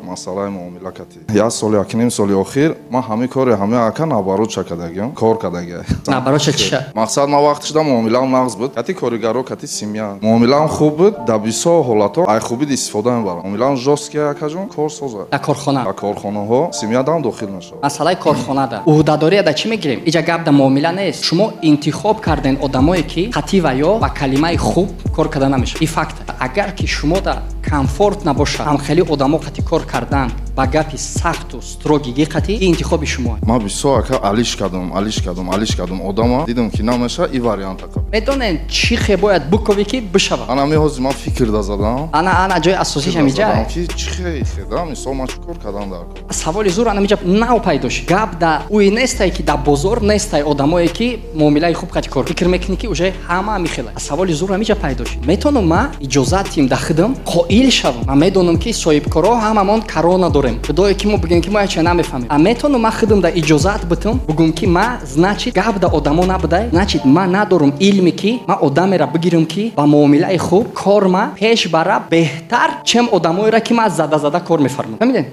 Масъалаи муомила кати як сол, якним соли охир ман ҳамин кори ҳамин ака наоборот ша кардагиам, кор кардагиам. Наоборот ша чиша? Мақсад, ман вақт шуда муомилаам нағз буд кати коригаро, кати семья муомилаам хуб буд. Дар бисёр ҳолатҳо ай хубид истифода мебарам. Муомилаам жёсткий, акаҷон, кор соза. Дар корхона. Дар корхонаҳо, семья дам дохил мешавад. Масъалаи корхонада уҳдадория да чӣ мегирем? Иҷа гап да муомила нест. Шумо интихоб карден одамое, ки қатӣ ва ё ба калимаи хуб кор карда намешавад. И факт, агар ки шумо да комфорт набошад ҳамхели одамо қатӣ кор кардан, ба гапи сахту строгий гӣ қатӣ, ин интихоби шумо. Ман бисёр, ака, алиш кардам, алиш кардам, алиш кардам одама, дидам, ки намеша и варианта қаб. Медонем, чӣ хе бояд буковӣ, ки бишавад. Ана меҳози ман фикр да задам. Ана, ана ҷои асосиш ҳамиҷа. Ки чӣ хе хеда, мисол, ман чӣ кор кардам дар кор? Саволи зур анамиҷа нав пайдо шуд. Гап да уи нестай, ки дар бозор нестай одамое, ки муомилаи хуб қати кор. Фикр мекунӣ, ки уже ҳама михела. Саволи зур ҳамиҷа пайдо шуд: метавонам ман иҷозат тим да худам қоил шавам? Ман медонам, ки соҳибкоро ҳамамон корона дорем, худое ки мо бигем, ки мо яча намефаҳмем. А метавонам ман худам да иҷозат битам, бугум, ки ма, значит, гап да одамо набудай, значит, ман надорам илме, ки ман одамера бигирам, ки ба муомилаи хуб кор ма пеш бара беҳтар, чем одамоеро, ки ман зада зада кор мефармам. Фаҳмидем?